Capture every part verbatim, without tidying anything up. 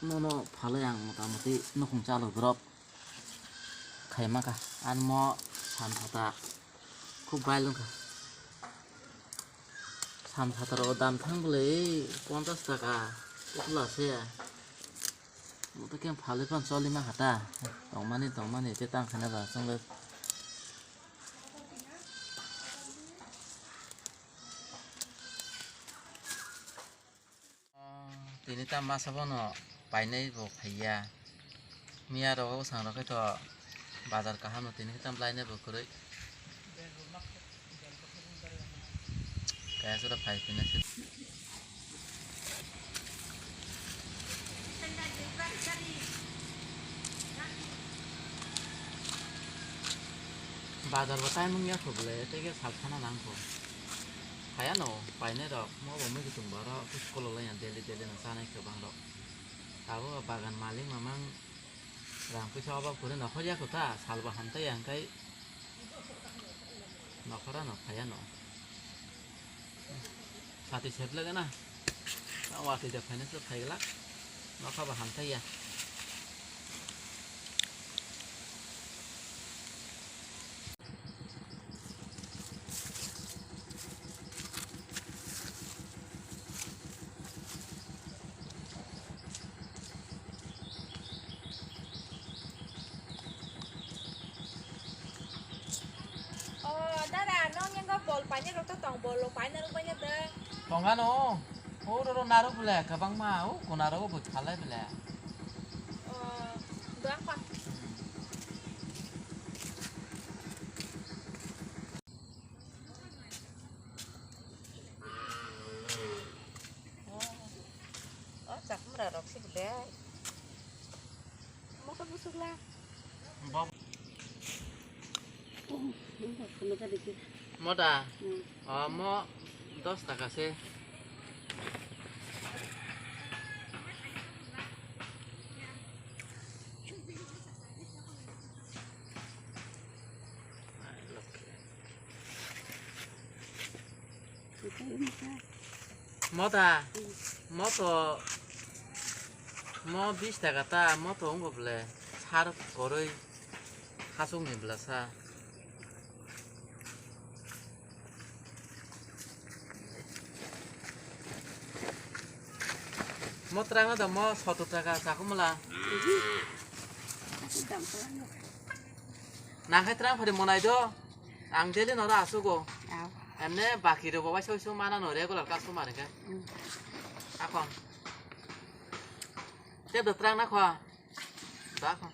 Nono phalwi ang mota moti nukhung chalo drop khaima kha. Ani mo sam sata khub bail wngkha. Sam sata rok dam thang bwlai ponchas taka putla se. Moto khe phalwi pan choli ma kha ta. Tongmani tongmani te tang khana ba chwng le. Tini ta masa bono painai bo phaiya. Miya rogo bwsang rok khe to bazar kaham no tini khe tam lainai bo kwrwi. Kaya sura phai phina se. Bazar bo tai mung ya kho bole, tei khe sal sana nang kho. Phaiya no, painai rok, mo bo mui kutung bo oro, school o laiya daily daily no chanai khe bang rok. Abo bagan malik mamang rang puisa obo kwrwi nokhor ya kho ta, sal bo hamtai ya hwnkhe nokhora no phaiya no. Sati sep lege na, watwi da phaina se phai glak, nokha bo hamtai ya. O, dada, nong yang bol paina rok to tong, bol rok paina rok paina de. Tong ano, o ro ro narok bole, kabang ma, o kona rogo bo thalai bole. O, doang pa. O, chakmra rok si bole. Mokol busuk la. Bo- Moda? Hmm. O, mo dos taka se. Mota, moto, mo bis taka ta, moto wngkha bole, sar kwrwi, hachukni bwlasa. Mo twrang no da mo sottor taka chakhumala. Nang khai twrang phari monai do. Ang daily noro asugo. Aw. Emne baki rok bo waisa waisa mana no regular customer khe. Mm. Akon. Te do twrang na kho. Ba kho.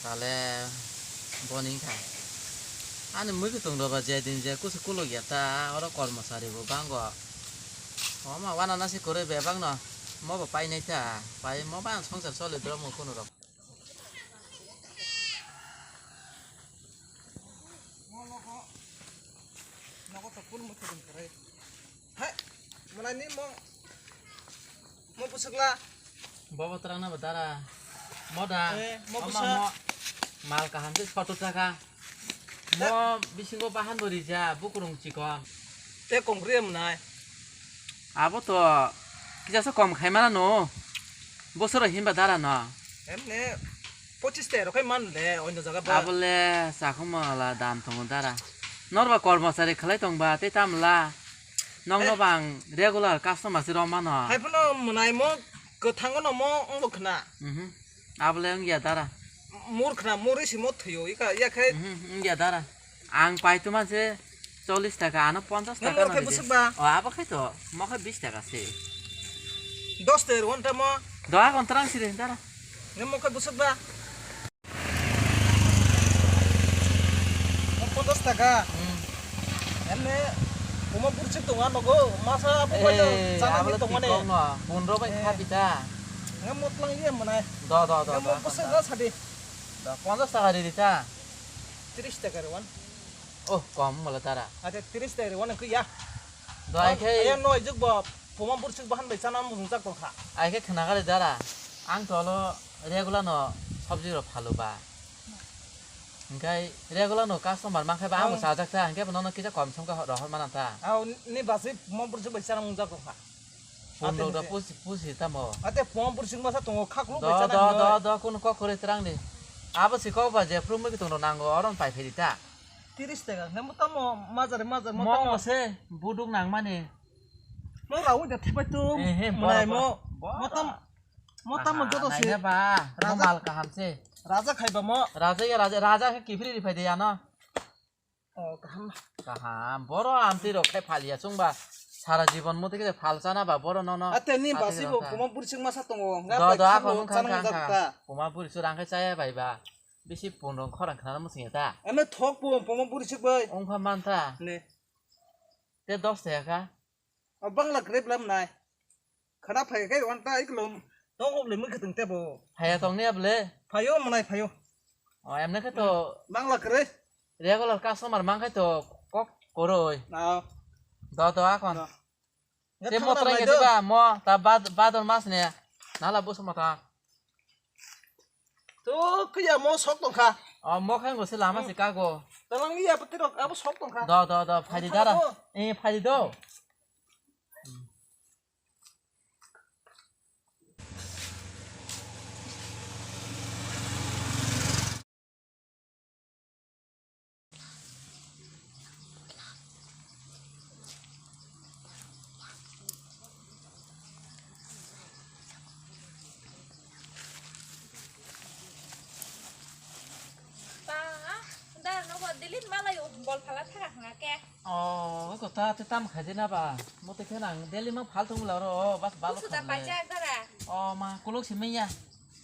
Tale boni kha. Ani mui kutung roba je din je kusu kuluk ya ta oro kormosari bo bango. Oma wana nasi kore bebak no. Mo bo painai ta. Pai mo ba songsar soli dro mo kunu rok. Hai, malai ni mo, mo busuk la. Bobo terang na bedara. Moda. Eh, mo busuk. Mo mal kaham se sottor taka. Mo bisingo bahan bo rija, bukurung chikon. Te kongkri em nai. Abo to kisa se kom khai mana no. Bosoro himba dara no. Em ne. Pochis tero khai man le, oino jaga ba. Abo le sakhumala dam tongo dara. Norba kormosari khalai tongba, tei tamla. Nongno bang regular customer si romano. Hai phano mwnai mo, kwthango no mo, wngbo khna. Mhm. Abo le wngya dara. Mur khna, muri si mo thwiyo, ika, ya khai. Mhm, wngya dara. Ang pai tuma se chollish taka, ano ponchash taka no ridi. Mo khe busuk ba? O, abo khai to, mo khe bish taka se. Dos ter won tamo. Doha kon terang siri dara. Nge mo khe busuk ba? Mo ponchash taka. Hmm. Ene, omo burchik tonga nogo, masa abo bai chana ni tongmani. Pondro bai kha bita. Nge mo tlang ye manai. Do, do, do, do. Nge mo busuk ba sadi. Do, ponchash taka ridi ta. Tris taka rwan. Oh, kom mala dara. Acha tris taka rwan kya? Do ai khe. Aya no juk ba, poma burchik bahan bai chana mujung jak tongkha. Ai khe khna gari dara. Ang to lo regular no sabji rok phalu ba. Hingkai regular no customer mankhe ba amo Ang- chajak ta, hingke bo nono kisa kom songkha rohor mana ta. Aw, ni basi poma bursi bai chana mungjak rokha. Pondro Ate da hingke. Pusi, pusi tamo. Ate poma bursi masa tongo khaklu Do, bai chana do, hingke. Do, do, kun kok kore terang ni. Abo si kok ba je prum ki tongro nango, oron pai phedi ta. Tiris taka. Nemo tamo majar, majar, mo Mo tamo. Mo se buduk nang mani. Mo rawi da thepai tu. Eh, eh, manai bora, mo. Bora. Mo tam, mo tamo joto se. Naina ba, mo Raja. Mal kaham se. Raja khai ba mo. Raja ya raja, raja khe kiphri ri phai de ya no. Oh, kaham. Kaham. Boro amtwi rok khai phal ya chwng ba. Sara jibon mo tike phal chana ba boro no no. Ate ni basi bo poma bursi masa tongo. Nga Do, pai do, khaklo akon chana khang, mungjak khang, ta. Khang. Poma bursi rang khai chaya bai ba. Bisi pun rong khorang khana mo sing ya ta. Ame thok po, poma bursi bai. Ong kha man ta. Ne. Te dos taka kha. O bangla grep lam nai. Khana phai khe wan ta iklom. Tong hok le mui khatung te bo. Phaya tong ne able. Phayo manai phayo. O emne khe to. Bangla kre. Regular customer mang khe to kok koroi. Na. Do do akon. Na. Te mo trai nge diba mo ta bad badon mas ne. Nala busu mata. To kiya mo sok tongkha. O mo khe ngo se lama se kago. Talang iya pati rok abo sok tongkha. Do do do phai di dara. Thangko. Eh phai di do. Ba, da no bo delete malai bol phala thaka hwnga ke. Oh, ko ta te tam khai de na ba. Mo te khe nang delete ma phal thung la ro, bas bal. Kusu da kham le. Paijak dara. Oh, ma kuluk si menya.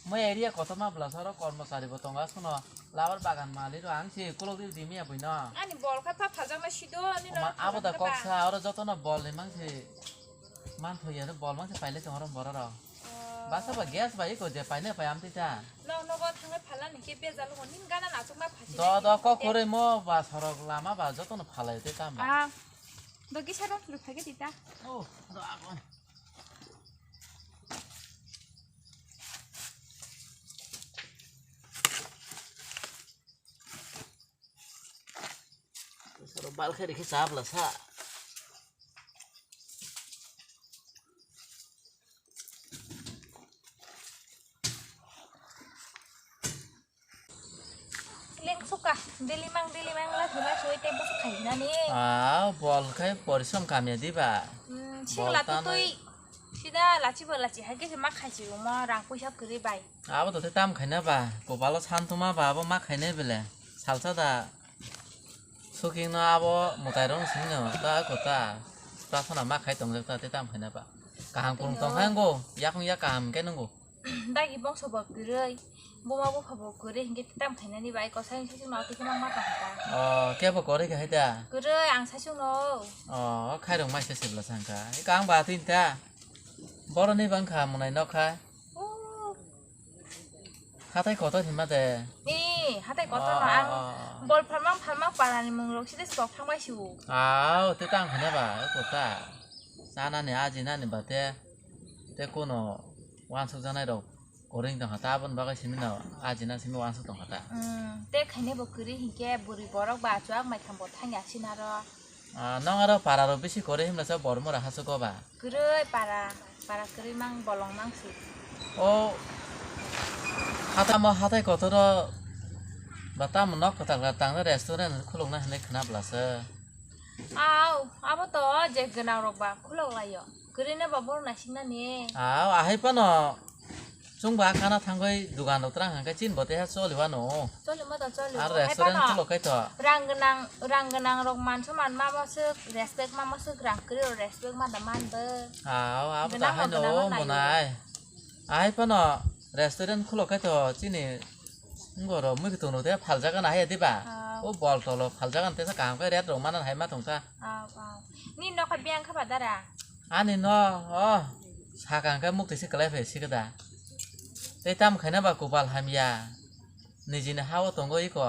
Mo area kotor ma bla saro kormochari bo tonga suno. Labar bagan mali ro ang si kuluk di di miya bui no. Ani bol kha pha phaljak na sido ani. Oma no abo da kok sa oro joto no bol ni mang si. Man thoi ya bol mang si paile tong oro boro ro. Oh. Basa ba gas ba iko je paile pai am tita. No no go thang phala ni ke bejal go nin gana na chuk ma phaji. Do do kok kore mo ba sorok lama ba joto no phalai te kam ba. Ah. Do kisa ro lu phage tita. Oh, do agon. Soro bal khe rikhe chap la sa. Leng suka, daily mang, daily mang la thula soi te bus khai na ni. Ah, bol khai porisom kamya di ba. Hmm, sing la tu tui. Sida lachi bo lachi hai khe ma khai si mo rang puisa kwrwi bai. Abo to te tam khaina ba, kopalo santuma ba abo ma khainai bele. Salsa da suking no abo mwtai rok sing no ta ko ta. Prasana ma khai tongjak ta te tam khaina ba. Kaham kurung tong kha ngo, yakung yak kaham khe nungo. Dagi bongso bo kwrwi, buma bupha bo kwrwi hinkhe tam khainani bai kosai saichung no twi kheno ma tong kha. Oh, kebo kwrwi kha hai da? Kwrwi ang saichung no. Oh, khairok mai se sibla sangkha. Eka ang ba tin ta. Boroni bang kha munai nok kha. Oh. Hatai kotor hima de. Ni, hatai kotor no ang bol phalmang phalmang parani mung rok side sok thang bai sibu. Au, te tang hine ba, kota. Chanani, ajinani ba te. Te kono wansuk janai rok koring tong kha ta, aboni bagwi simi no ajina simi wansuk tong kha ta. Hmm, te khaine bo kwrwi hinkhe bwrwi borok ba chuak mai thang bo thangya sinaro. Ah, nong aro para rok bisi kore himlasa Bormura hachugo ba? Kwrwi para, para kwrwi mang bolong mang si. O hatamo hatai kotoro ba tamo nok kwtal kwtal tangna restaurant khulukna hinwi khwna bwlasa. Au, abo to je gwnang rok ba khulok laio. Kwrwi no ba bohrok naisik nani. Au, ahai phano. Chwng ba kana thangwi dugan rok twrang hwnkhe chini bo teha choli wano. Choli ma to choli. Ar restaurant khulo kai to. Rang gwnang, rang gwnang rok mansa man ma ma swk respect ma ma swk rang kwrwi rok respect ma da man bo. Au, abo da hai no monai. Ahai phano restaurant khulo kai to chini ngoro mui kitung rok te phaljaga na hai diba. O bol tolo phaljaga te sa kaham khe rate rok mana hai ma tong ta. Au, au. Ni nokha biyang kha ba dara. Ani no, o, sakang khe mukti se kwlai phai sikada. Tei tamo khaina ba kopal hamya. Nijini ha-o tongo iko.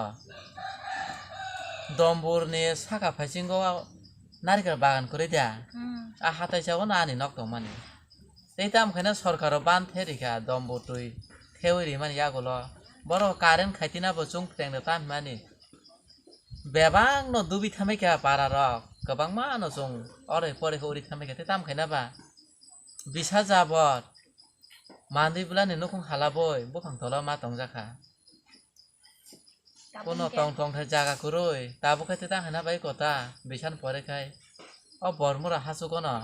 Dombur ni saka phaisingo narikal bagan kwrwi da. Hmm. A hatai sa o no ani nok tongmani. Tei tamo khaina sorkaro ban the rikha dombur twi thewi rimani yagulo. Borok current khaiti na bo chwng phreng rw ta hwnmani. Bebak no dubi thamai kha para rok. Kwbangma no chwng ore pore khe uri thamai kha, tei tam khaina ba. Bisa jabor. Manwi bwlani nukhung hala boi buphang tola ma tongjakha. Tabuk Kono hwnkhe tong tong thai jaga kwrwi. Tabuk khe tei tang khaina bai kota. Bisan pore khai. O bormura hachugono.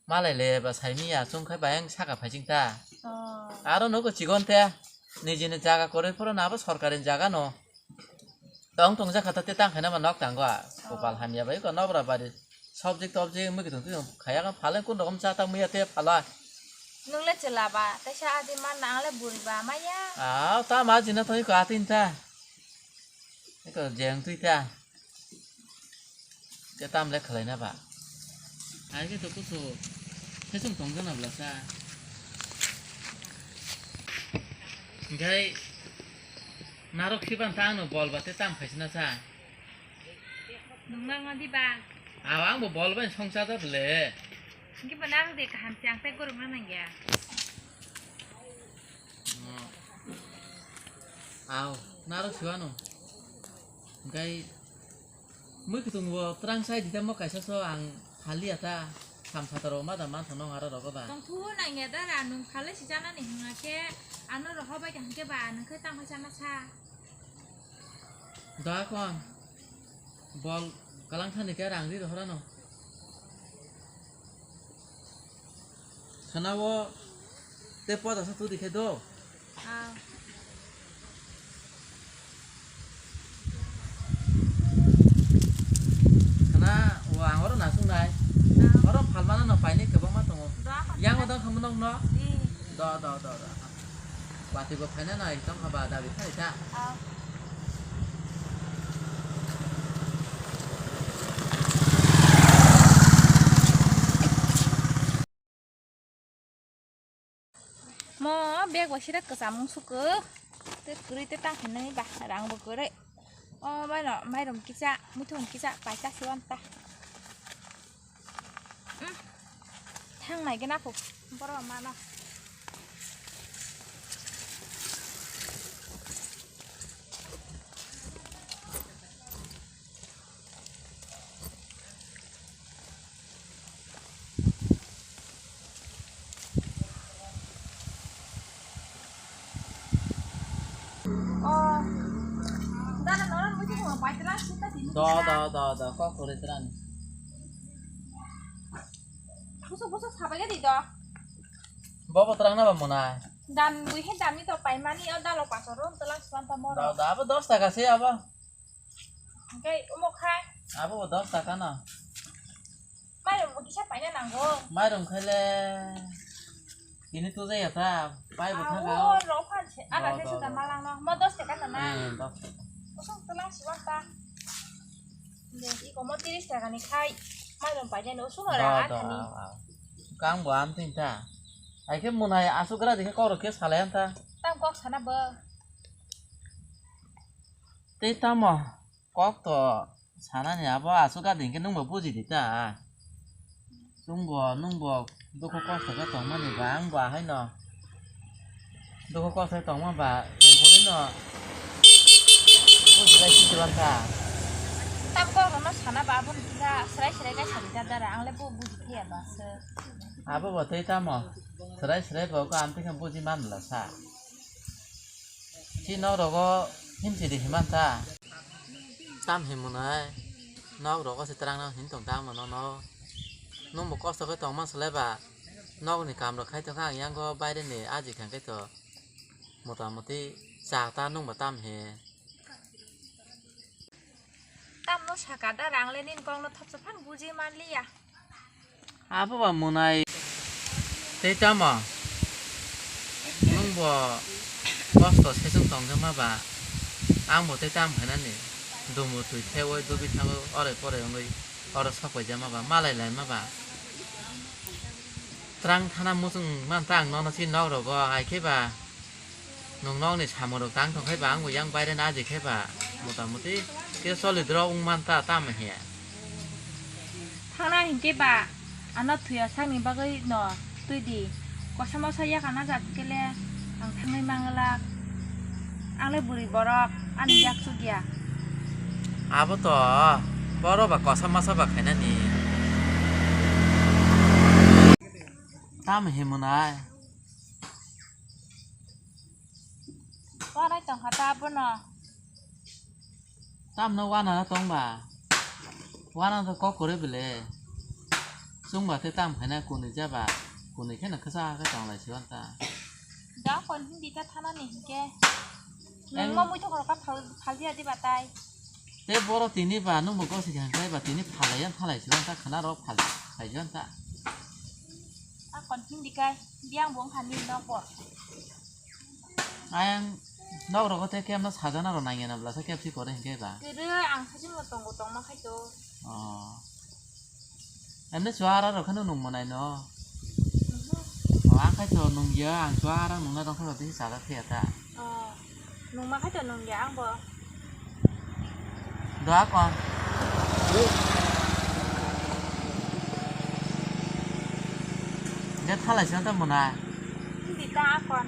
Malai le ba saimiya chwng khai bayang saka phaising ta. Oh. Aro nugo chigon te. Nijini jaga kwrwi phuru na abo sorkarini jaga no. Tong tong jakha ta te tang khaina ma nok tango a. Kopal hamya bai ko nobra bari. Subject object mui kitung kitung khaya ka phale kun rokom cha ta muya te phala. Nung le chwla ba, tei sa adi man na ang le buri ba maya. Ah, ta ma jina thoi ko atin ta. Eko jeng twi ta. Te tam le khlai na ba. Ai ke to kuso. Sesung tong jana bla sa. Gai. Narok khiban ta ano bol ba te tam khaisna sa. Nung nang di ba. Aw ang bo bol ba song cha ta le. Ngi ba narok de kaham chang te gorok na nang ya. Aw, naro siwano. Gai mui kutung bo trang sai dita mo kaisa so ang hali ata sam sataro ma da man thono aro rogo ba. Tong thu nang ya da ra nung phale si jana ni hwnga khe ano roho bai hwnkhe ba nung khe tang jana sa. Da kon. Bol kalang thani khe rang ri rohorano. Khana o te poda sa tudi khe do. Ah. Khana o ang oro nasung nai. Ah. Oro phalmana no paini kwbangma tongo. Do, Yang o dong khamu nong no. Di. Do, do, do, do. Wati bo phaina nai tong haba dabi khai ta. Ah. Mo bag bo sira kwcham wng suko. Te kwrwi te tang hinwi ba rang bo kwrwi. O bai no mairum kisa, muithung kisa, paisa siwan ta. Thang nai gana kho borok mano. Do, do, do, do, kok kwrwi twrang. Busuk, busuk sabai di do. Bobo twrang na ba mwnai. Dam bui he dam ni to paimani o dalo paso ro twlang swan ta moro. Do, do, abo dos taka se abo. Hwnkhe omo khai. Abo bo dos taka no. Mairum bo kisa paina nango. Mairum khai le. Ini tu jaya ta. Pai bo thang o. Ro phan se. Ada se sudah malang no. Mo dos taka ta na. Hmm, dos taka. Kosong twlang swan ta. Iko mo tiris taka ni khai. Mairum paina no suno ra thani. Kang bo am tin ta. Ai khe mwnai asuk gra dikhe kok rok khe salai am ta. Tam kok sana bo. Tei tamo kok to sanani abo aswk gadi hinkhe nwngbo bujidi ta. Chwngbo nwngbo dukhu kosto khe tongmani ba, angbo ahaino dukhu kosto khe tongma ba chwng phunino bujilai sijibanta. Tam kok rokno sana ba aboni kisa swrai swrai khe sadi ta dara, ang le bo buji phiya ba se. Abo bo tei tamo swrai swrai bo khe amtwi khe buji manla sa. Chini nok rogo himsidi himanta. Tam himunai nok rogo se twrangno hin tong tamo nono. Nwngbo kosto khe tongma swlai ba nokni kam rok khai tongkha, ang yango baireni aji kha khe to motamoti cha ta nwngbo tam he. Tamno saka da rang le nini kokno thopsa phano buji manliya. Abo ba mwnai tei tamo nwngbo kosto sesung tongjakma ba, angbo tei tamo khainani dumu twi thewoi dubi thango oroi poroi wngwi oro sokpaijama ba malai laima ba. Twrang thana muchung manta ang nono chini nok rogo, hai khe ba nwng nokni samung rok tang tong khe ba, angbo yang baire naji khe ba, motamoti kisa solidrok wng manta tamo hiya. Thangna hinkhe ba ano thwiya sakni bagwi no twi di, kosa mosa yakana jat khe le ang thangwi manglak. Ang le bwrwi borok, ani yak chukya. Abo to, borok ba kosa masa ba khainani. Tam himunai. Wanai tongkha ta abono. Tamno wana tongba. Wana to kok kore bele. Chwngba te tam khaina kunui jaba. Kunui kheno kisa khe tonglai siwan ta. Da kon hindi ta thanani hinkhe. Nungma mui thokol ka phal, phal dia di batai. Te boro tini ba nungbo gosi khe hangkai ba tini phalai yan thalai siwan ta khana rok phal, phai siwan ta. A kon hindi kai, biang bong khan ni nok bo. Ayang nok rogo te kemno sajana ro nangya na blasa kep si kore hingke ba. Kere ang sajin mo tongo tongma khai to. Oh. Emne suara ro khano nung manai no. Oh, ang khai to nung ya, ang suara nung na dong kha bisi sajak khe ta. Oh. Nung ma khai to nung ya ang bo. Doa kon. Dia thalai siya ta mona. Hindi ta kon.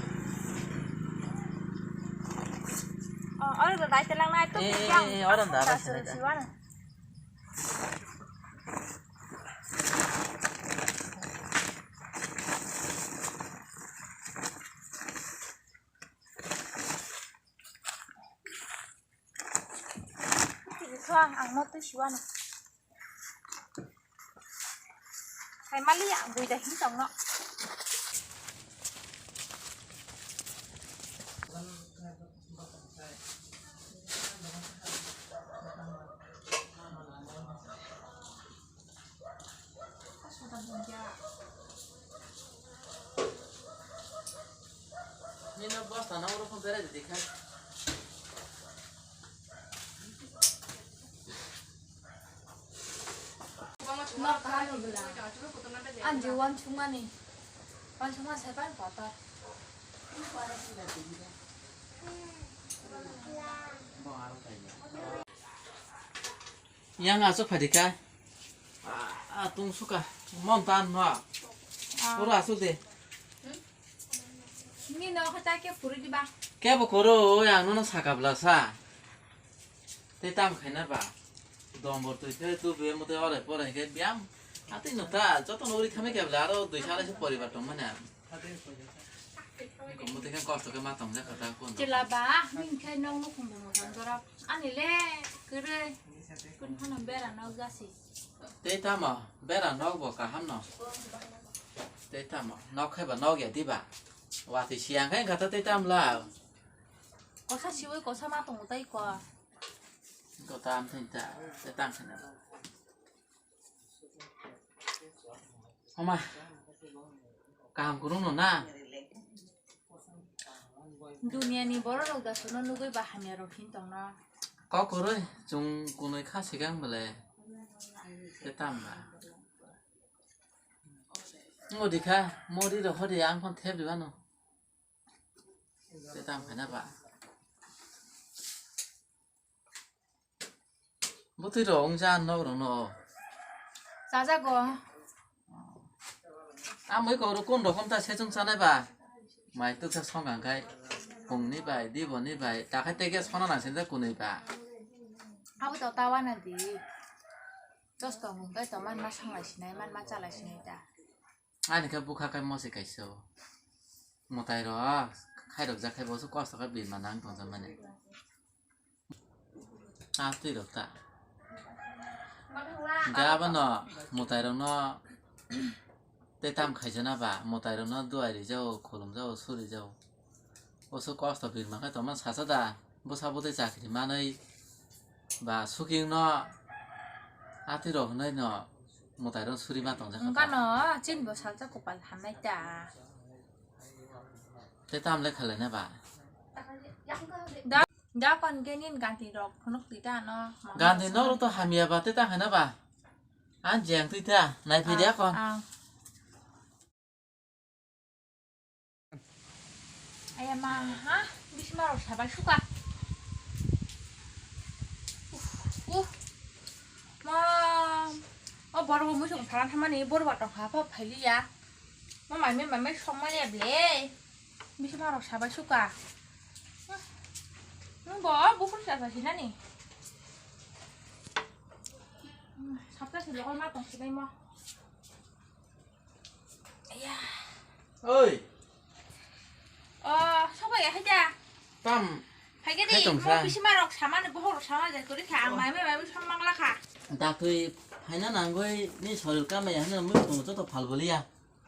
Oh, oro da dai telang nai to. Eh, eh, eh, oro da, oro da. Ang, ang mo twi siwano. Hai mali ang bui da hin tong no. Nino bosta na oro phone berai di kha. Nok kaham ni bwla. Ang je wansukmani. Wansukma sai pan kotor. Yang asuk phadi kha. Ah, tung suka. Mon tan no. Ah. Pura asuk de. Ni no kha ta ke puri diba. Ke bo koro, yang no saka bla sa. Te tam khaina ba. Dombor twi te tu be mo te ore pore ke biam. Ati no ta, joto no uri khame ke bla aro dui sala se poribar tong mane. Komo te khe kosto khe ma tong jak kha ta kon. Chela ba, min khai nong no khum bo mo tang jora. Ani le, kere. Kun khana bera nog jasi. Tei tamo, bera nog bo kaham no. Tei tamo, nog khai ba nog ya diba. Watwi siyang khai kha ta tei tam la. Kosa siwi kosa ma tongo tai ko. Ko tam thing ta, tei tam thing ta. Oma, kaham kwrwngno na? Duniani bororok da chwngno nugwi ba hamya rok hin tongno. Kok kwrwi, chwng kunui kha sikang bwle. Tei tamo ba? Ngo di kha, mori rok hodi ang phone thep di bano. Tei tam khaina ba? Bwtwi rok wngya nok rok no. Chajago. Amwi kok rok kun rok wngta sechung chanai ba. Mai twksa song ang khai. Pungni bai, diboni bai. Takhai tege sona nang sinjak kunui ba. Abo to tawa na di. Dos tong hwn kai to man ma sanglai sinai, man ma chalai sinai ta. Ani khe bwkha khe mosi kaisa o. Mwtai rok khairok jak khe bo se kosto khe bini ma nang tong jak mani. A twi rok ta. Ga bono mwtai rok no tei tam khaijana ba mwtai rok no duai rijao, khulumjao, surijao. Oso kosto bini ma khe tongma sacha da. Bwsa bwtwi chakri manwi ba suking no atwi rok hwnwi no mwtai rok suri ma tong jak kha. Wngkha no chini bo salsa kopal hamnai ta. Tei tam le khalai na ba? Da, da kon genin ganti rok phunuk twi ta no. Ganti no rok to hamya ba tei ta hai na ba? An jeng twi ta nai phi dia kon. Ang. Aya ma, ha? Bisma rok sabai suka. Uf, uf. Ma, o borok bo muisung phalang thamani borok ba tongkha pha phailiya. Ma mai mai mai mai songmani ya ble. Bisma rok sabai suka. Bo buphuru chasa sinani. Sapta si lokol ma tong sinai mo. Aya. Oi. Oh, sobo ya haja. Tam. Phai gani, khai tong mo sa. Bisi marok samani bohok rok sama jai kori kha. Ang mai mai mai samang la kha. Daktui phaina nangoi ni soril kamai hana mui tong joto phal boliya.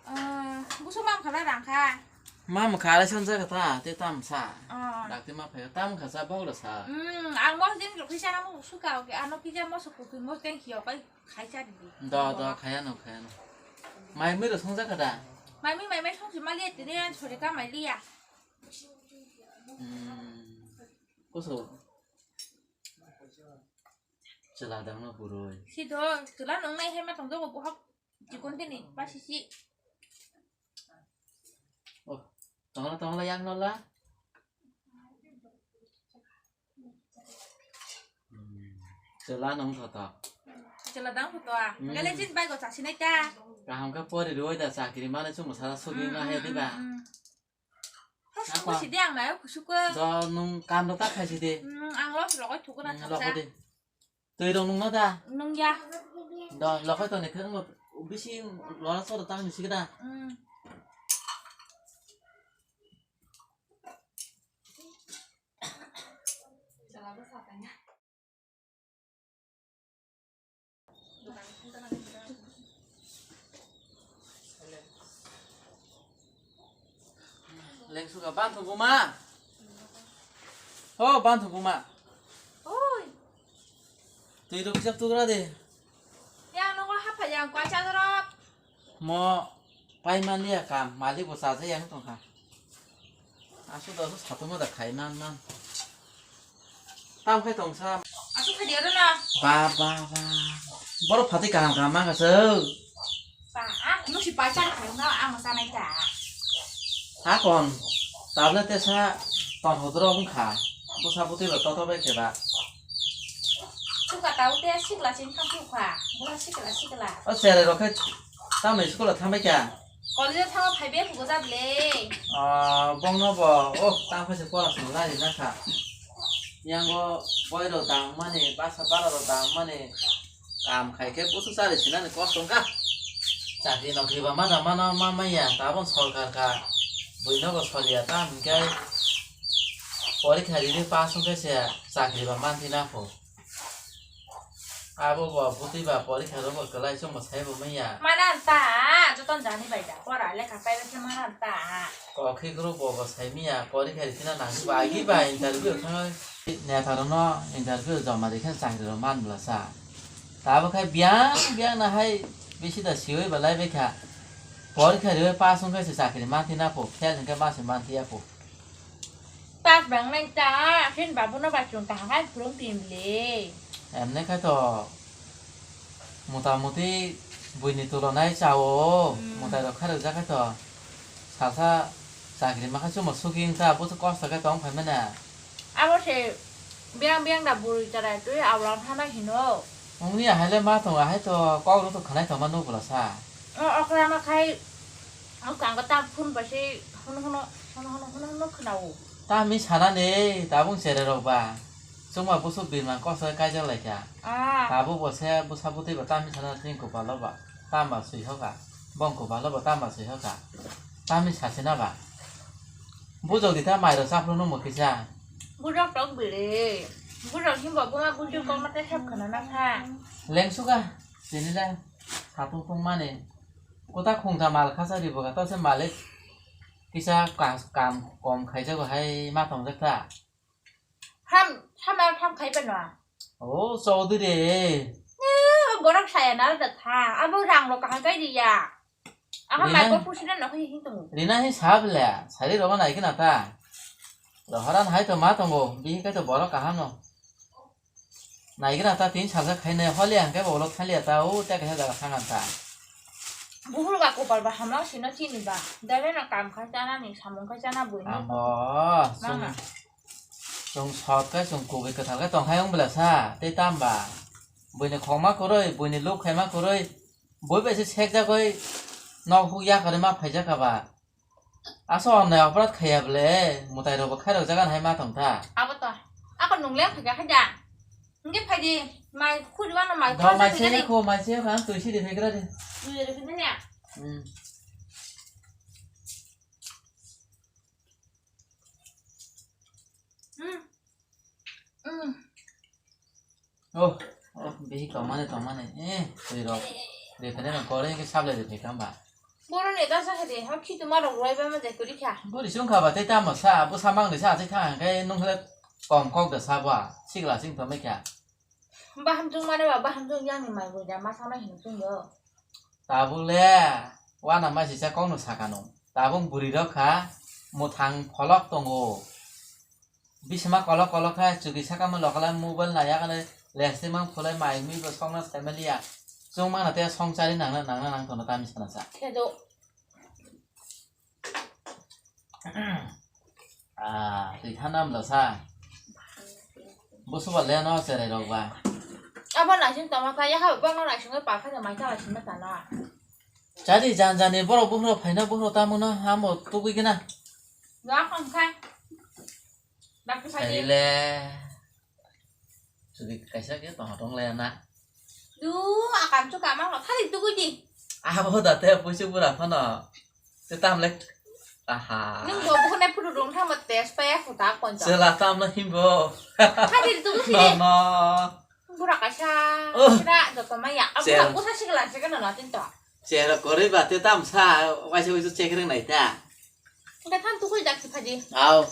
Ah, busu mam khala rang kha. Mam khala son jaga ta, te tam sa. Ah. Dakti ma phai tam kha sa bok da sa. Hmm, ang mo jin rok kisa na mo suka oke, ano kija mo suku mo teng hiyo kai khai cha di. Da, da, khaya no, khaya no. Mai mui ro song jaga da. Mai mui, mai mai song si mali tene an sore ka mai liya. Hmm. Koso. Chela dang no puroi. Si do, chela nong nai hai ma tong do bohok. Chikon tini, pasisi. Oh, tongla, tongla, yang nola. Hmm. Chela nong thoto. Chela dang thoto a. Hmm. Gale jin bai go chasi nai ta. Kaham ka pori roi da chakri mane chungo sara sugi ma he diba. Hmm, hmm, hmm. Ako. Kusi de ang nayo kusuko. Do nung kam do ta khaisi de. Hmm, ang los rogoi thuko na. Hmm, thoksa. Loko de. Twi rong nung no da? Nung ya. Do, lokoi to ni khwng bisi lora sora ta ni sikda. Hmm. Lengsuka bantu buma. Oh, bantu buma. Oi. Twi rok kisa tugra de. Yang nongo hapha yang kwa chadorok. Mo pai man liya kam, malik bo chaja yang tongkha. Asu dosu satuma da khai man man. Tam khai tongsa. Asu khai dia na. Ba, ba, ba. Borok phatwi kaham kaham mangkha se. Ba, ang no si pai char khai na ang sa nai ta. Hakon. Tablet tesa ton hodro wngkha. Busa butwi ba toto bai khe ba. Chuka tau te sikla sin thang thukha. Bula sikla sikla. O sere rok khe tamni school o thambai kha. College o thangma phai be khugo jab le. Ah, bongno bo, oh, tang phai se pora song lai na kha. Yango boi rok dang mani, basa bara rok dang mani, kam khai khe busu chari sinani kosto wngkha. Chakri nokri ba ma da mano ma maya, tabon sorkar ka, bui nogo soliya ta hingke porikha riri pass wngkhe se chakri ba manthi na pho. Abo bo bwtwi ba porikha rwbo kwlai chwngbo saibo manya. Mana ta, joton jani bai da, pora lekha paiba se mana ta. Kokhi group bo bo sai miya, porikha rikhe na nangkhe ba agi ba interview thangwi. Neta rokno interview joma rikhe chakri rok man bwla sa. Tabuk khe biyang biyang na hai bisi da siwi ba lai bai kha. Porikha riwi pass wngkhe se chakri manthi na pho, fail hwnkhe ma se manthi ya pho. Pass bang nai ta, asin babu no ba chwng kaham hai phwrwng twi le. Emne khai to mota moti buini tulonai chao, hmm, motai rok kharok jak khai to salsa chakri ma khai chumo suki wng ta, busu kosto khe tong phai mane. Abo se biyang biyang da bwrwi chwrai twi aulang thana hino. Wngya hai le ma tongo, hai to kok rok to khwnai tongma nuk bwla sa. O okra no khai, o kang ko ta phun ba se hono hono, hono hono, hono hono khwnao. Tami sana ni tabung chere rok ba. Chwngma busu birman kosoi kaijak lai kha. Ah. Tabuk bo se bwsa bwtwi ba tami sana chini kopalo ba. Tamba sui hoka. Bong kopalo ba tamba sui hoka. Tami sasina ba. Bujok di ta mairok chaphru nungbo kisa. Bujok tok bili. Bujok himbo buma bujok kok mate sep khana na kha. Lengsuka. Tini le. Satung tung mani. Kuta khungta mal khasa ribo ka to se malik. Kisa kas-, kam kom khaijago hai ma tongjak ta. Ham, sama ham khai pano. Oh, Chaudhary. Eh, borok saya na da tha. Abo rang lo kaham kai riya. Aha Rina mai ko pusina no hi hi tongo. Rina hi sab le, sari rogo nai kina ta. Loharan hai to ma tongo, bihi kai to borok kaham no. Nai kina ta tin salsa khai nai holi ang kai bolo thali ta, o ta kai jaga thang ta. Buhul ba kopal ba hamla sino chini ba. Dale na kam khai chana ni samung khai chana bui ni. Amo, Mama. Sung, sung sot kai sung kubi kwthal kai tong khai ong bela sa, tei tam ba. Buini khokma kwrwi, buini luk khaima kwrwi, bui bai se sekjagwi nok huk yakarwi ma phaijakha ba. Asa onnai oporad khaiya ble, mwtai rokbo khairok jagan hai ma tongtha. Abo to, Ako nung le phaikha khaida. Hingke phaidi, mai khudi wano mai Dal khudi mai phaidi se ni. Ko, mai se kha, tui si de phaikra de. Tui de phaidi ni. Hmm. Hmm. Hmm. Oh, oh, behi tongmani, tongmani. Eh, tui rok. De phaidi no kore ke sable de phaikha ba. Boroni ta sa de, ha khitu ma rok roi ba ma de kuri kha. Bori sung kha ba te tamo sa, bo sa mang de sa, se kha, khe nung le kom kok da sa ba, sigla sing to me kha. Baham chung mane ba, baham chung yang ni mai bo da, ma sa ma hin chung yo. Tabuk le, wana ma sisa kok no sa kha nung. Tabuk buri rok kha, muthang pholok tongo. Bisima kolok kolok khe chuki sakamo lokala mobile naiya khe lestimang phulai mai mui bo songna saimaliya. Chwng mana te songchari nangna nangna nang tono tami sana sa. Khe do. Ah, twi thana mla sa. Busu ba le no cherai rok ba. Abo naising tama kha ya ha bang naising pa kha mai ta sima ta na. Chari jan jani borok buhro phaina buhro tamo no hamo tugui gina. Wa kham kha. Dak phai. Saile. Chuki kaisa khe tong tong le na. Du akam chu kama no thari tugui di. Abo da te puisu pura phano. Te tam le. Aha. Nung bo buhne puru rung thamo test pa ya phuta kon ja. Chela tam no himbo. Thari tugui si. No no. Bura kaisa. Oh. Sira joto maya. Abu aku sa sigla sigla na tin to. Chera kore ba te tam sa waisa waisa check reng nai ta. Hingke than tukui dak si phaji. Au.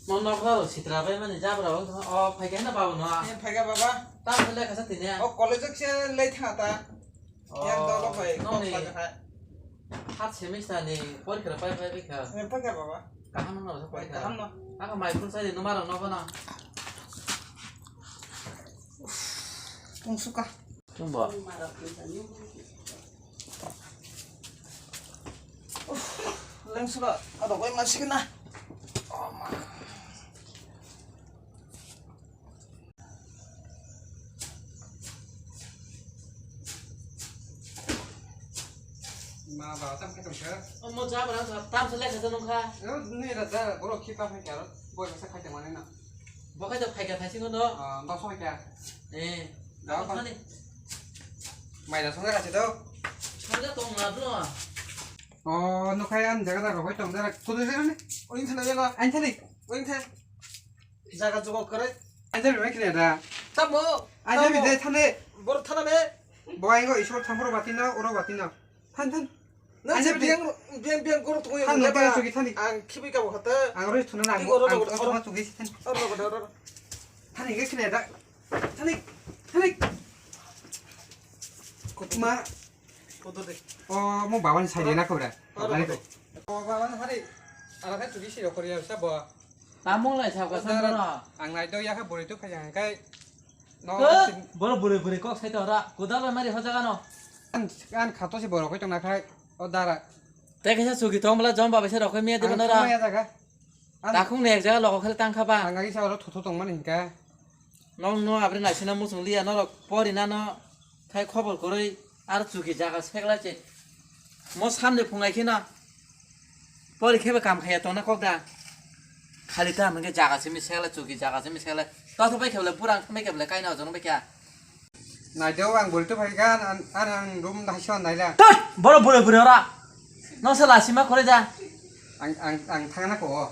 Mo nok rok sitra bai mani jabra o, o phaikha na babo no. Ni phaikha baba. Tam le kasa tini. O college se lei tha ta. Yang dolo bai, nokni kok saja hai. Third semester ni porikha rok pai pai bikha. Ni porikha baba. Kaham no sa porikha. Kaham no. Aka mai phun sai di numar no kono. Tung suka. Tung bo. Leng suka. Ado koi masih kena. Oh ma. Ma ba tam khe tongkha. Omo jabra tam se lekha nungkha. Ni da da boro khipa hai karo. Boi masa khai tongmani na. Bo khai to khai ka thai singo no. Ah, ba khai ka. Eh. Da ba. Mai da songa ka se do. Songa tong na bro. Oh, no khai an jaga da roi tong da. Kudu jaga ni? Oin thana jaga. Ain thani. Oin thani. Jaga jugo kwrwi. Aja bi bai kre da. Tamo? Aja bi de thane. Bor thana me. Bo aingo isor thampro batino, oro batino. Than than. Nang aja bi de. Biang, biang, biang goro tungui. Than no ba. Chuki thani. Ang khibi ka bo khata. Ang roi thuna na. Ang thuna chuki than. Oro oro oro. Thani ge kre da. Thani. Thani. Kutma. Kotor de. O mo baban sai de na kobra. Oro oro. O baban hari. Ara ka chuki si rokori ya sa bo. Tamung lai sab ka san dara. Ang nai do ya kha buri tu phai jang kai. No. Boro buri buri kok sai to ra. Kudal bai mari hoja gano. An, an khato si boro koi tong na khai. O dara. Te kaisa chuki tong bla jom ba bai se rokoi miya de bana ra. Ang ya jaga. Takhung ne ek jaga logo khali tang kha ba. Ang agi sa oro thotho tong mani hinka. Nong no abri naisina muchung liya norok pori nano khai khobor kwrwi ar chuki jaga seklai che. Mo samni phungai kheno pori khebe kam khaiya tongna kok da. Khali ta hwnkhe jaga simi seklai chuki jaga simi seklai. Totho bai khebla burang thangbai khebla kaina ojong bai kha. Naideo ang bwrwi tubui phaikha, an, an, ang room haisio naila. Tut! Boro bwrwi bwrwi ora. Noksa lasima khoroi da. Ang, ang, ang thangna ko.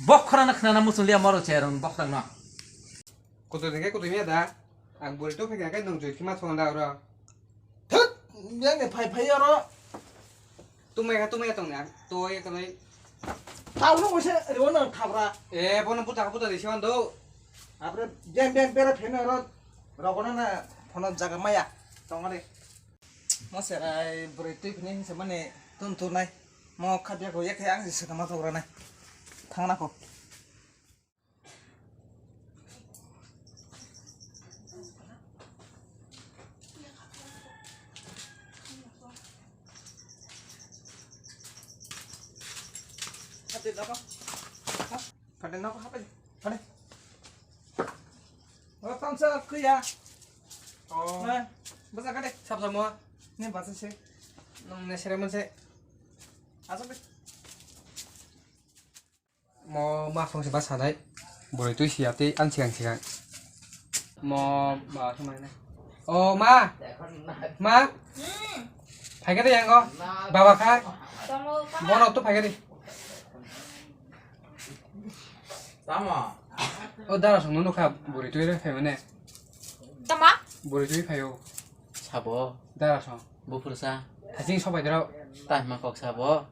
Bok khorana khnana muchung liya moro cherong bok thangno. Kutu dengke kutu miya da. Ang bwrwi tubui phaikha khe nung joi khima thong da oro. Thut! Yang ni phai phai oro. Tumai kha, tumai tong ya. To ya kanai. Tau no se riwo no khabra. E, bono buta buta de siwan do. Apre ben ben bera pheno ro. Rogono na phono jaga maya. Tongare. Mo se ai bwrwi twi phini se mane tun turnai. Mo khabya ko yakhe ang se kama to ranai. Thangna ko. Phaidi nogo hapai, phaidi. O tamsa kwiya. Oh. Nah, basa kade. Sab samo. Ni basa se. Nong ne sere manse. Asok de. Mo ma phone se basa nai. Boroi twi si ati an sigang sigang. Mo ba thumai nai. O ma. Ma. Hmm. Phai kade yango. Baba kha. Tamo kha. Bono to phai kade. Tamo. O dara song nunu kha boroi twi re phai mane. Tama? Boroi twi phai o. Sabo. Dara song. Bufursa. Thajing sobai dara. Tah ma kok sabo.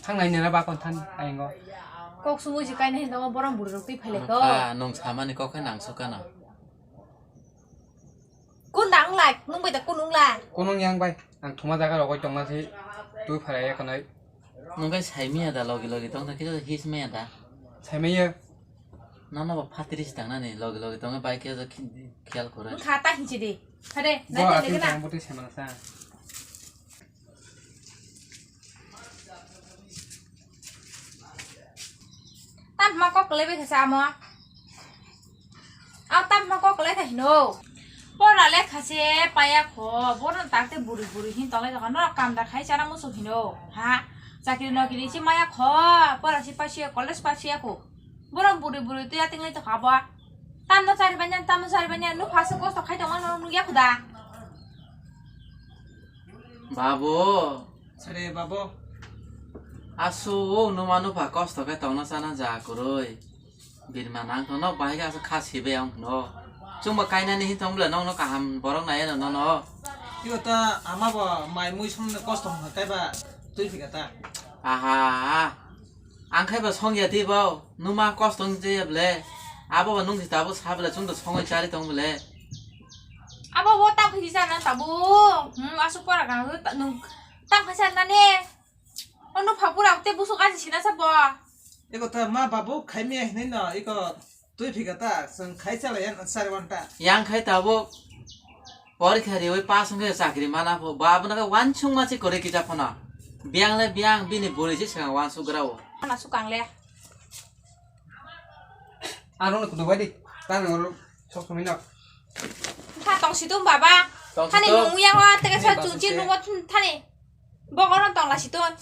Thang nai nera ba kon than aingo. Kok sumui si kaina hin tamo borong boroi rok twi phai le ko. Nokha nong samani kok khe nang sukano. Kun dang lai, nung bai da kun nung lai. Kunung yang bai, ang thuma jaga rogoi tongma si twi pharai ya kanai. Nung bai sai miya da logi logi tong da kisa his miya da. Sai miya. Nono ba phatri si tang nani logi logi tong bai kisa khiyal kore. Nung kha ta hinchi di. Khade, bo nai atwi de na. Tang butwi sai mana sa. Tam ma kok le bai kasa amo. Ang tam ma kok le thai hino. Pora le khase paya kho. Bono takte buri buri hin tole jaka no kam da khai chana musu hino. Ha. Chakri nokri si maya kho. Pora si pasia college pasia kho. Bono buri buri tuya tingle to khabo. Tam no chari banya, tam no chari banya. Nu phase kosto khai tongma no nugya khuda. Babu. Sare babu. Asu, o numa nupha kosto khe tongna chana ja kwrwi. Birma nang tongno bahai khe asu kha sibai ang no. Chwngbo kainani hin tong bwle nongno kaham borok nai eno nono. Tiko ta ama bo mai mui somni kosto hwnka kaiba twi phika ta. Aha. Ang khai ba song ya twi bo, numa kosto wng je ya ble. Abo ba nung si tabuk sa ble, chwng to songwi chari tong ble. Abo bo tam khai sa na tabuk. Hmm, asu pora ka nung tam khai sa na ne. Ono pha pura te busuk aji sina sa bo. Eko ta ma babu khai mi hinui no, eko twi phika ta, chwng khai chala yan sari wanta. Yang khai tabuk. Porikha riwi pass wngkhe chakri mana pho. Ba abono khe wansukma se kwrwi kisa phano. Biyang le biyang bini bwrwi se swkang wansukgra o. Ana swkang le. Ano no kudu bai di. Tang no sok sumi no. Tha tong si tum baba. Tong si tum. Thani nung yang wa tega sa chungchi nung wa thani. Bok oro tong la si tum.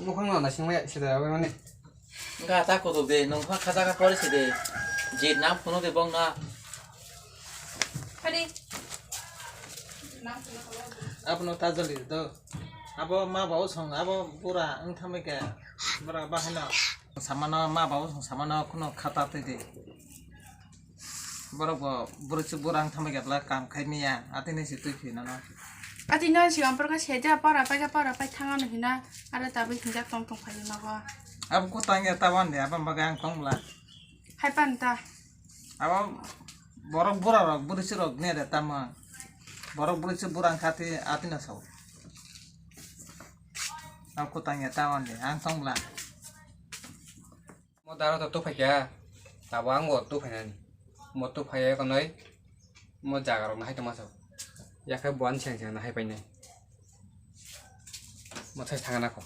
Mukhang no na singma ya sida bai mani. Wngkha ta kutuk de, nwng phano khacha kha pori si de. Jit nang phunuk de bong na. Hadi. Abono ta jali do. Abo ma bau song, abo bura wng thamai khe. Bura bahai no. Samano, ma bau song samano, kuno khata twi de. Borok bo bwrwi se bwrang thambai khe bwla kam khai miya, atini se twi phi nono. Atini no sigang porkha se ja para pai kha para pai thang ano hina, aro tabuk hinjak tong tong phai nogo. Abo kutang ya tawan de, abo bagwi ang tong bwla. Hai pan ta. Abo borok bura rok bwrwi se rok ne de tamo. Borok bwrwi se bwrang kha twi atini sao. Abo kutang ya tawan de, ang tong bwla. Mo dara to tuphai kha, tabuk ang bo tuphai nani. Mo tuphai ya konoi, mo jaga rok no hai tongma sao. Yakhai bo ani seng seng no hai painai. Mo thai thang na kho.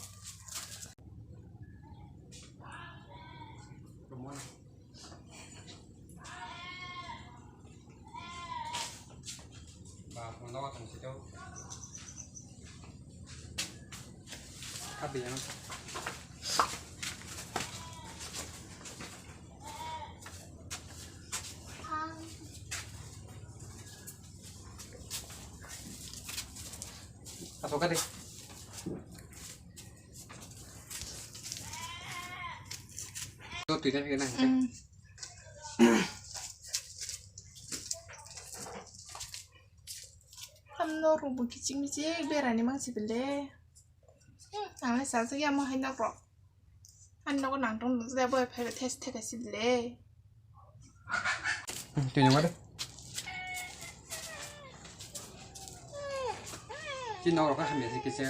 Ba, nogo tong si do. Abi yang. Aso kade. Do twi na na. Hmm. Tamno rwngbo kichik michik berani mangsi bele. Hmm, ang le sajak ya mo hai nok rok. Ani nogo nang tong nung jai bo phai thes theka si bele. Hmm, twi nang de. Twi nok rok ka hamya se kisa.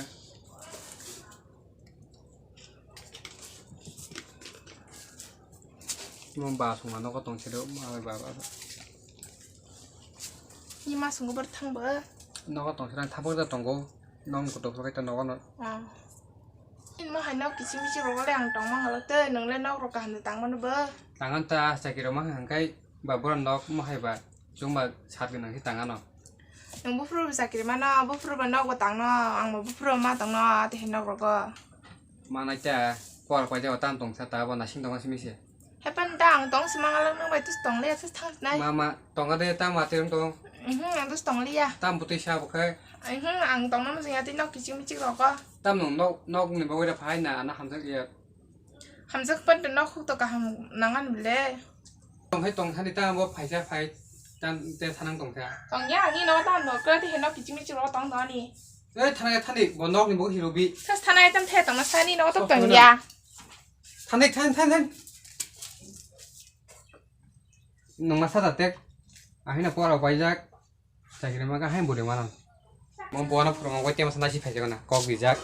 Mo ba songma nogo tong siro, ma bai ba ba. Ni ma songo bar thang ba? Nogo tong siro, thang ba tongo. Nong kutuk phai ta nogo no. Ah. Ni ma hai nok kichik michik rogo le ang tong ma ngalo te, nong le nok rok kaham de tang mano ba? Tangan ta, chaki rok ma hang kai, ba bura nok ma hai ba, chwng ba sat gwnang se tang ano. Nwng buphuru bo chakri mano, buphuru bo nok bo tangno, ang bo buphuru ma tangno, tei nok rogo. Manai ta, por paijak tam tong sa ta bo nasing tong simi se. Hepan ta ang tong si mangalak nang bai tus tong le tus thang nai. Mama, tong de tam ma terung tong. Mhm, ang tus tong liya. Tam butui sa bo khai. Mhm, ang tong nam jing ati nok kiching michik rogo. Tam nung nok, nok ni bagwi da phai na, na hamjak ya. Hamjak pan nok huk to kaham nangan bile. Tong hai tong thani ta bo phaisa phai tan te thanang tong kha. Tong ya, ani no ta no kra ti he nok kiching michik rogo tong tong ani. Ei, thana ya thani, bo nok ni bo hirubi. Sas thana item the tongma sani no tok tong ya. Thani, thani, thani, thani. Nung masa da tek. Ahina pora paijak. Chakri ma ka hai buri mana. Mo bo na phuru mo ko tema sana si phai jagana. Kok bijak.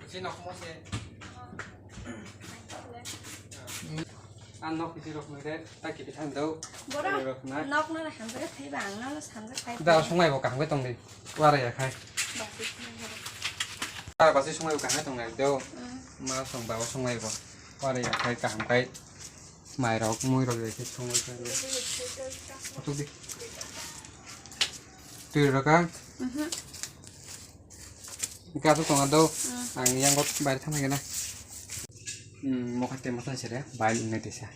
Chini nok mo se. Ang nok kiti rok nai de, ta kiti thang do. Bora, rok nai. Nok no hamjak khai ba, ang no samjak khai. Da sungai bo kaham ke tong di. Wara ya khai. Basi sungai bo. Da basi sungai bo kaham ke tong nai do. Mm. Ma song ba sungai bo. Wara ya khai kaham khai. Mai rok, mui rok ya khai sungai khai. Otuk di. Tui rok ang. Mhm. Kasu tong do. Mm. Ang yang got bai thang nai na. Hmm, mo khai te mo thang sere, bai nai te sa.